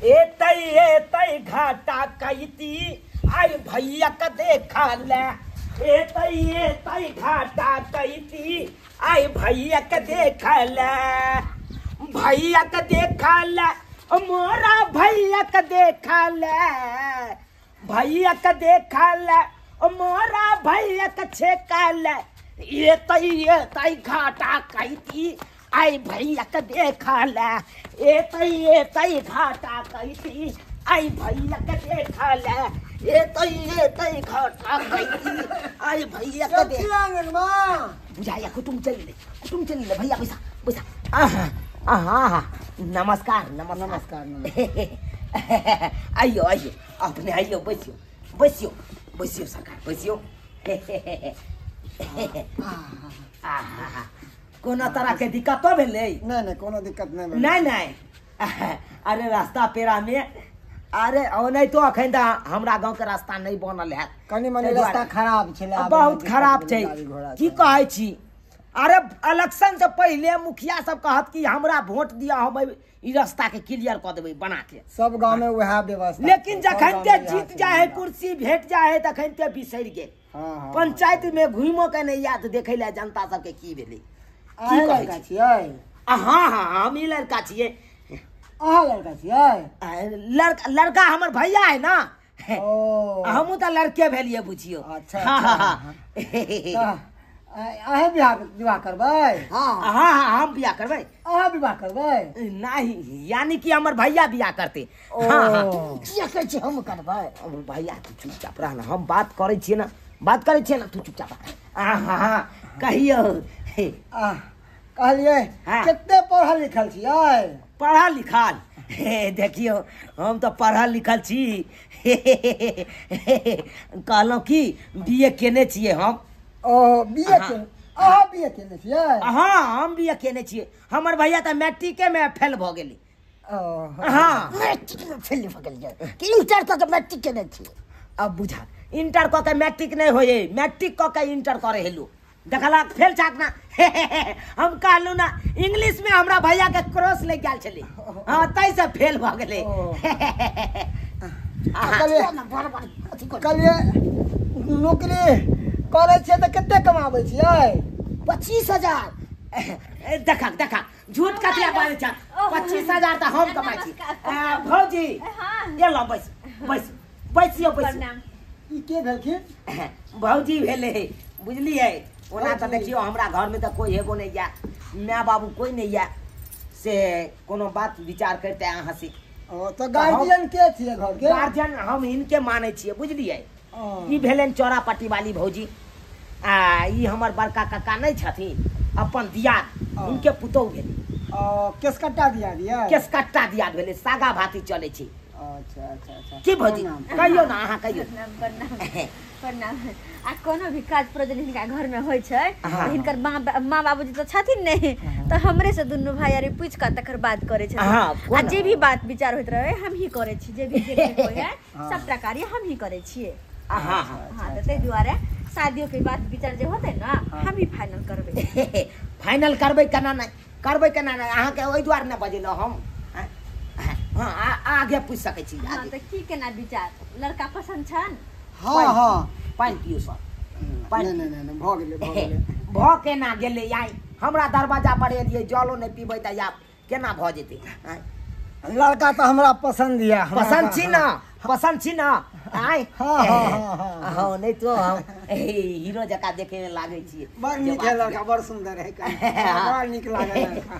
एतै एतै घाटा कैती आई भैया के देखा ले, एतै एतै घाटा कैती आई भैया के देखा ले, भैया के देखा ले, मोरा भैया के देखा ले, भैया के देखा ले, मोरा भैया के छेका ले, एतै एतै घाटा कैती आई भैया के देखा ले, एतै एतै घाटा कैती आई भैया के देखा ले, एतै एतै घाटा कैती आई भैया के देखा। बुझाया कुटुम चल ले, कुटुम चल ले भैया, पैसा पैसा। आहा आहा, नमस्कार नमस्कार नमस्कार। आइयो आइयो अपने आइयो, बैसियो बैसियो बैसियो सरकार बैसियो। आहा, कोनो तरह के दिक्कतो भेलै? नहीं नहीं, कोनो दिक्कत नहीं भेलै। नहीं नहीं, अरे रास्ता पेरा में अरे ओनाहितो तो अखन तऽ हमरा गाँव के रास्ता नहीं बनल है, कनी मनी रास्ता खराब छलै, बहुत खराब छै। की कहै छी, अरे इलेक्शन से पहिले मुखिया सब कहत कि हमरा वोट दिया, हम ई रास्ता के क्लियर कऽ देबै बना के। सब गाँव में वएह व्यवस्था, लेकिन जखन ते जीत जाए है, कुर्सी भेट जाए है, तखन ते बिसरि गेल। पंचायत में घुमो के नहीं याद देखे ले जनता सबके की भेलै। की लड़का छियै? हाँ हाँ, हम ही लड़का छियै। अहाँ लड़का छियै? लड़का लड़का हमर भैया है ना, हमहूँ तऽ लड़के भेलियै बुझियौ। अच्छा हाँ, अहें विवाह करबै? हाँ हाँ, हम बियाह करबै। अहाँ विवाह करबै? नहीं, यानी कि हमर भैया बियाह करते। हाँ हाँ, किया कहै छी हम करबै? भैया तू चुपचाप रह ना, हम बात करै छियै ना, बात करै छियै ना, तू चुपचाप। हाँ हाँ, कहियौ। कहलियै कते पढ़ल लिखल छियै? पढ़ल लिखल? हे देखियौ, हम तऽ पढ़ल लिखल छी। कहलहुँ कि बी ए केने छियै हम। ओ बी ए केने? अहाँ बी ए केने छियै? हाँ, हम बी ए केने छियै। हमर भैया तऽ मैट्रिके मे फेल भऽ गेलै। हाँ, मैट्रिक में फेल भऽ गेलियै कि इंटर कऽ के मैट्रिक केने छियै? अब बुझा, इंटर कऽ के मैट्रिक नहि होइए, मैट्रिक कऽ के इंटर करे हेलू, देखलक फेल छाक ना। हम कहलहुँ ना, इंग्लिश में हमरा भैया के क्रॉस लागि गेल छलै, हाँ ताहि से फेल भऽ गेलै। कहलियै नौकरी करै छियै तऽ कते कमाबै छियै? 25,000। देखा देखा, झूठ कथिया बाजै छ? 25,000 तऽ हम कमाइ छी। भौजी एलहुँ, बैस बैस बैसियौ बैसियौ। ई के भेलखिन? भौजी भेलै, बुझलियै। ओना तऽ देखियौ हमरा घरमे तऽ कोइ हेबो नहि यऽ, माय बाबू कोइ नहि यऽ, से कोनो बात विचार करिते अहाँ से। ओ तऽ गार्जियन के छियै घर के? गार्जियन हम हिनके मानै छियै, बुझलियै। ई भेलनि चौरापट्टी वाली भौजी, आ ई हमर बड़का काका नहि छथिन, अपन दियाद, हुनके पुतोहु भेलै। केसकट्टा दियाद? केसकट्टा दियाद भेलै, सागा भाती चलै छै। अच्छा अच्छा अच्छा। की भौजी कहियौ ना, अहाँ कहियौ। प्रणाम। आ कोनो भी काज प्रयोजन हिनका घर में होइ छै, हिनकर माँ बाबूजी तऽ छथिन नहि, तऽ हमरे से दुनू भाई आर पूछि कऽ तकर बाद करै छथिन। आ जे भी बात विचार होइत रहे हम ही करै छी, जे भी होइ है सबटा कार्य हम ही करै छियै। हाँ, तऽ ताहि दुआरे शादियो के बात विचार जे होतै ना, हम ही फाइनल करबै। फाइनल करबै केना नहि करबै, केना नहि? अहाँके ओहि दुआरे नहि बजेलहुँ हम। हाँ, आगे पूछि सकै छी। हाँ, तऽ की केना विचार? लड़का पसन्द छनि? हाँ हाँ। पानि पियू सर। नहि नहि नहि, भऽ गेलै भऽ गेलै। भऽ केना गेलै? आइ हमरा दरवाजा पर एलियै, जलो नहि पीबै तऽ आब केना भऽ जेतै? लड़का तऽ हमरा पसन्द यऽ। पसन्द छी ना? पसन्द छी ना? आइ हाँ हाँ हाँ, नहि तो हम हीरो जकाँ देखैमे लागै छियै। बड़ नीक है लड़का, बड़ सुन्दर है, बड़ नीक लागल लड़का।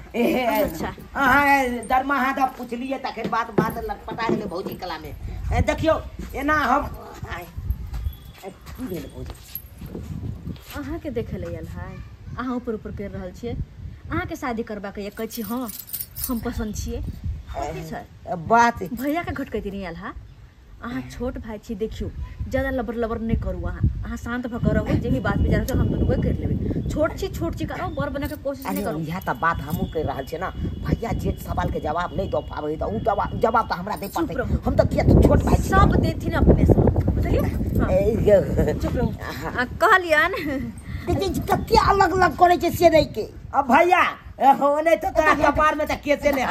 अच्छा, अहाँ दरमाहा दऽ पुछलियै तखन बात बात लटपटा गेलै भौजी कलामे। देखियौ एना हम की भेल भौजी? अहाँके देखै लए आयल है, अहाँ ऊपर ऊपर करि रहल छियै। अहाँके शादी करबाके यऽ, कहै छी हँ हम पसन्द छियै, कथी छै बात? भैयाके घटकैती नहि आयल है? अहाँ छोट भाई छी, देखियौ ज्यादा लबर लबर नहि करू। अहाँ अहाँ शान्त भऽ कऽ रहू, जे भी बात विचार होतै हम दुनू करि लेबै। छोट छी, छोट छी करू, बड़ बनाके कोशिश नहि करू। इएह तऽ बात हमहूँ कहि रहल छियै ना भैया, जे सवालके जवाब नहि दऽ पाबै तऽ ओ जवाब तऽ हमरा दै पड़तै। हम तऽ किया छोट भाई छी। सब देथिन अपने से, बुझलियै? चुप रहू। कहलियनि कते अलग अलग करै छै से नहि के। अब भैया हो नहीं तो तोरा कपार में तो केसे नहीं।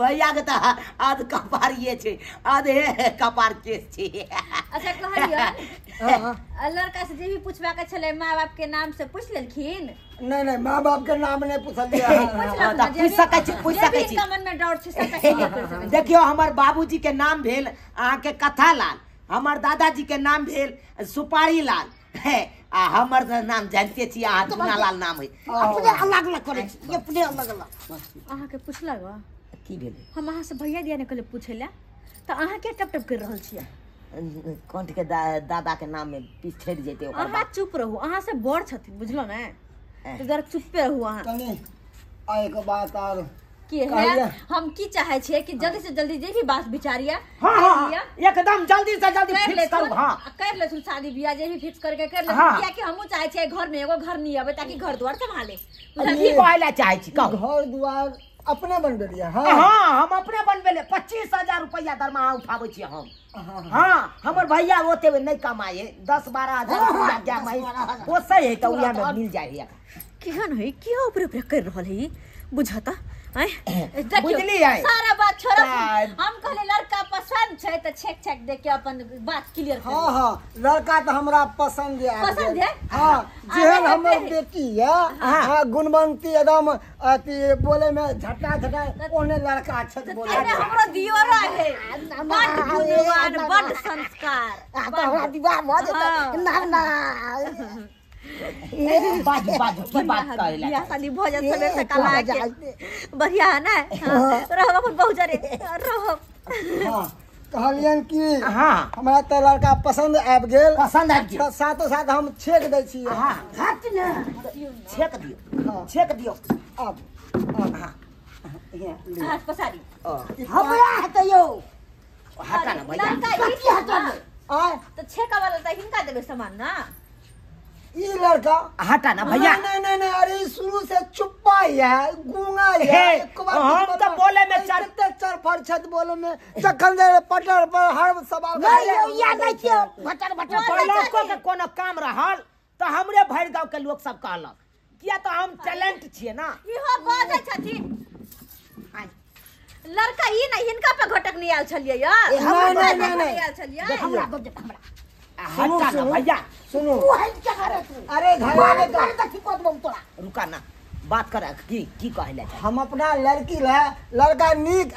भैया के तऽ आध कपार ये छै आधे कपार केस छै। अच्छा कहलियो लड़का से जे भी पूछबा के छले माँ बाप के नाम से पूछ लेलखिन? नहीं नहीं माँ बाप के नाम नहीं पूछलिए। पूछ सकै छी, पूछ सकै छी, मन में डाउट छै सबटा क्लियर कर सकै छी। देखियो हमर बाबूजी के नाम भेल अहाँ के कथा लाल, हमर दादाजी के नाम भेल सुपारी लाल है, आ हमर नाम जानते छी अहाँ धुनालाल नाम है। अपने अलग अलग करै छी, अपने अलग अलग। अहाँ के पूछलक की भेल? हम अहाँ से भैया दिया ने कहले पूछे ला त अहाँ के टप टप कर रहल छियै? कंठ के दादा के नाम में पिछड़ जेते ओकर। अहाँ चुप रहू, अहाँ से बड़ छथिन बुझलो ने, तो जरा चुप्पे रहू अहाँ। कनी आ एक बात और की है, हम की चाहे छियै कि जल्दी से जल्दी जे भी बात विचारिया हां हां एकदम जल्दी से जल्दी फिक्स करू। हां कर लेथुन शादी बियाह जे भी फिक्स करके कर लेथुन, किया कि हमहु चाहे छियै घर में एगो घर नहीं आवे ताकि घर द्वार संभाले। की कहला चाहे छी? कहू। घर द्वार अपने बनबे लिया? हां हां हम अपने बनबे ले 25,000 रुपया दरमाहा उठाबै छी हम। हां हमर भैया ओते नहीं कमाए, 10-12 हजार रुपया कमाए पोसै है त उहा में मिल जाय है। केहन है की ऊपर ऊपर कर रहल है बुझता? बुझलियै सारा बात छोड़ो, हम कहले लड़का पसंद छै त छेक छेक दे के अपन बात क्लियर कर। हां हां लड़का त हमरा पसंद है। पसंद है? हां जेहन हमर बेटी है, हां गुणवंती एकदम अथी बोले में झटा झटा ओने लड़का छै बोले। अरे हमरो दियोरा है बड गुणवान बड संस्कार, त हमरा विवाह भ जेतै ना ना। बाजू बाजू की बात कहला? बियाह शादी भ जात सबेर से कला के बढ़िया है ना? रहब अपन बहु जरे रहब। हां कहलियन कि हां हमरा त लड़का पसंद आबि गेल, पसंद आबि गेल साथो साथ हम छेक दै छी। हां हट ने छेक दियो, छेक दियो अब। हां हाथ पसारी हमरा हटै यौ हटा ना भैया, लड़का की हटा आ त छेका वाला त हिनका देबे सामान ना ई लड़का हटा ना भैया। नहीं नहीं नहीं अरे शुरू से चुप्पा है गूंगा है, एक बार हम तो बोले में चार चार फरछत बोले में जखन दे पटर पर हर सवाल नहीं या नहीं के भटर भटर पर लोको के कोनो काम रहल तो हमरे भर गांव के लोग सब कहलक किया तो हम टैलेंट छिए ना। इहो बाजै छथिन लड़का ई नहीं हिनका पर घटक नहीं आयल छलियै यार। नहीं नहीं नहीं आयल छलियै हमरा दे हमरा हटा ना भैया। सुनो तू है क्या करे तू? अरे घर आवे तो देखी को दबम तोरा। रुका ना बात कर की की कहले? हम अपना लड़की ला लड़का नीक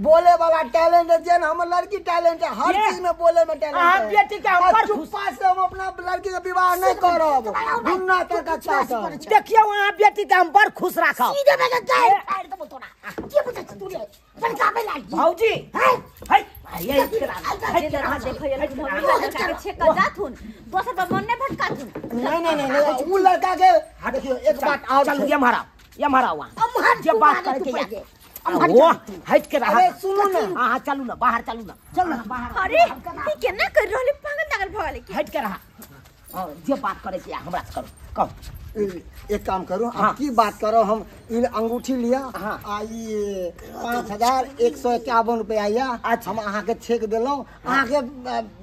बोले वाला टैलेंट है, जेन हमर लड़की टैलेंट है हर चीज में बोले में टैलेंट है। बेटी के हम पर चुप्पा से हम अपना लड़की के विवाह नहीं करब दुन्ना तक अच्छा। देखियो वहां बेटी के हम बड़ खुश राखब। सीधे में जाय फाड़ दबो तोरा के बुझै छी तू रे बड़का में लागी भौजी। है है ये देखो ये लड़का के छेका जाथुन दोसर पर मन नहीं भटकाथुन। नहीं नहीं नहीं उ लड़का के देखियो एक बात और चलू ये मारा ये मारा वहां जे बात करे के या वो हट के रहा। अरे सुनो ना हां हां चलू ना बाहर चलू ना चल ना बाहर। अरे ई केना कर रहले पागल तागल भ गेले हट के रहा। हां जे बात करे के हमरा से करू कहो। एक काम करू आप की बात करो हम ई अंगूठी लिया आ ई 5151 रुपया या हम अहाँ के छेक देलहुँ। अहाँ के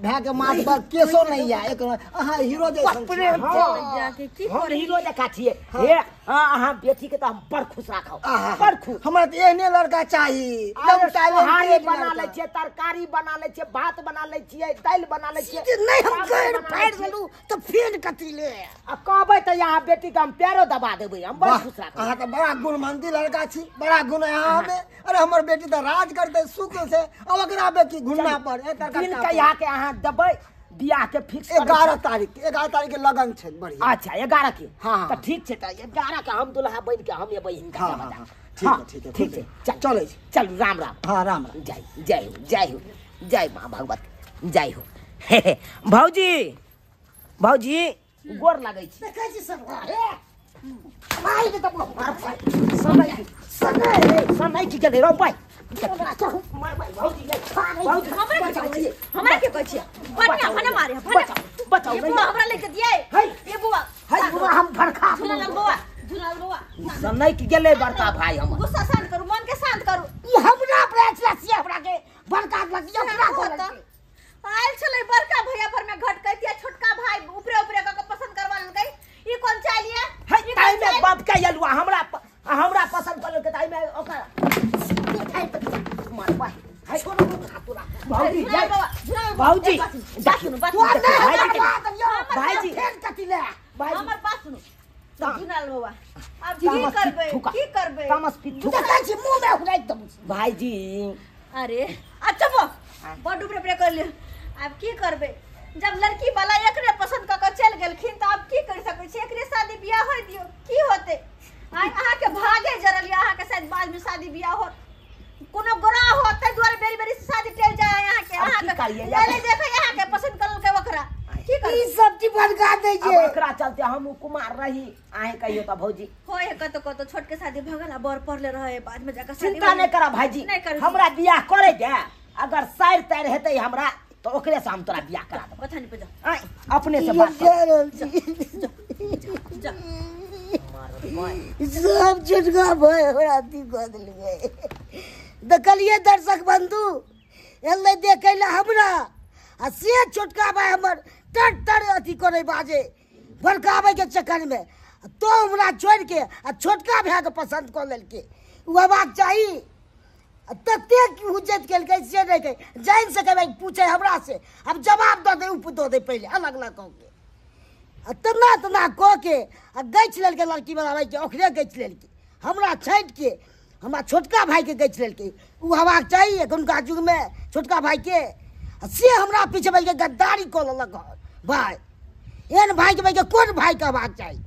भाय के माथ पर केसो नहीं या एक अहाँ हीरो जैसन जाके की हम हीरो जकाँ छियै। हे अहाँ बेटी के तो हम बड़ खुश राखब बड़ खुश। हमरा तऽ एहने लड़का चाही एकदम टैलेंटेड। बना लै छियै तरकारी बना लै छियै भात बना लै छियै दालि बना लै छियै। नहीं हम गैर फाड़ देलू तऽ फेर कथी ले आ कहबै तऽ यहाँ बेटी के हम पैरो दबा देबै हम बड़ खुश राखब। अहाँ तऽ बड़ा गुणवंती लड़का छी बड़ा गुण है अहाँ में। अरे हमर बेटी तऽ राज करतै सुख से अब एकरा बेटी घुमना पर दिन के यहाँ के अहाँ देबै बियाह के फिक्स 11 तारीख 11 तारीख के लगन छै बढ़िया। अच्छा 11 के हां त ठीक छै त 11 के हम दुल्हा बन के हम एबै हिनका। हां ठीक है ठीक है ठीक छै चलै चल राम राम। हां राम राम जय जय हो जय हो जय मां भगवती जय हो। भौजी भौजी गोर लागै छी। देखै छी सब हे भाई के त समय समय समय की गेलै रौ भाई भौजी हमरा के कहै छियै बढ़िया भने मारे भने बचाओ ये बुआ हमरा लेके दिए ये बुआ है बुआ हम भड़का झुना बुआ झुना बुआ समय की गेलै बड़का भाई हमर। गुस्सा शांत करू मन के शांत करू। ई हमरा अपना छियै हमरा के बड़का लगियो पूरा कर आयल छलै बड़का भैया पर में घटकै दिया छोटका भाई ऊपरे ऊपरे क के पसंद करवा लेलकै। ई कोन चालिए है ताई में बाप के यलुआ हमरा हमरा पसंद कर लेलकै ताई में ओकर भौजी बात सुनू, बात तोर सुनू। नहीं भाईजी हमर बात यौ। भाईजी। फेर कथी ले हमर बात सुनू जुनाल बाबा, आब की तामस करबै, थूका। की करबै? तामस पी थूका। देखै छी मुँह में हुराइ देबौ। भाईजी अरे अच्छा बो बड ऊपरे ऊपरे कर लियो। आब की करबै जब लड़की वाला एकरे पसंद क के चल गेलखिन त आब की कर सकै छी? एकरे शादी बियाह होय दियो, की होते? आइ अहाँ के भागे जरल या अहाँ के शायद बाद में शादी बियाह हो कोनो गोरा हो, ताहि दुआरे बेरी बेरी से शादी टल जाय अहाँ के। आब अहाँ की के करियै? पहले देखै अहाँ के पसंद करल के ओकरा की ई करबै? सब चीज भड़का दै अब छै। एकरा चलते हम कुमार रही, अहें कहियो त भौजी होय है कतो कतो छोट के शादी भऽ गेल आ बर पढ़ले रहे, बाद में जाकर शादी चिंता नहीं करा भाईजी, नहीं करू। हमरा बियाह करे दे, अगर साइर तार हेतै हमरा तो ओकरे से हम तोरा बियाह करा देब। बथानी पे जा, आय अपने से बात कर। जा। सब छोटका भाई हमरा अथी कऽ देलकै। देखलियै दर्शक बंधु, एलै देखै लए हमरा आ से छोटका भाई हमर तर तर अथी करै बाजे भड़काबै के चक्कर में तो हमरा छोड़ि के आ छोटका भाई के पसंद कऽ लेलकै। ओ हेबाक चाही। आ ततेक हुज्जत केलकै से नहि कहै, जानि सकै पूछै हमरा से, आब जवाब दऽ दे, उप दऽ दे पहिले अलग अलग कऽ के आ तना तना कऽ के आ गछि लेलकै लड़की वाला के, ओकरे गछि लेलकै हमरा छाँटि के, हमरा छोटका भाईके गछि लेलकै। ओ हेबाक चाही एखुनका युगमे छोटका भाईके, आ से हमरा पीछे बैठ के गद्दारी कऽ लेलक हन भाई। एहन भाईके बैठ के कोन भाईके हेबाक चाही?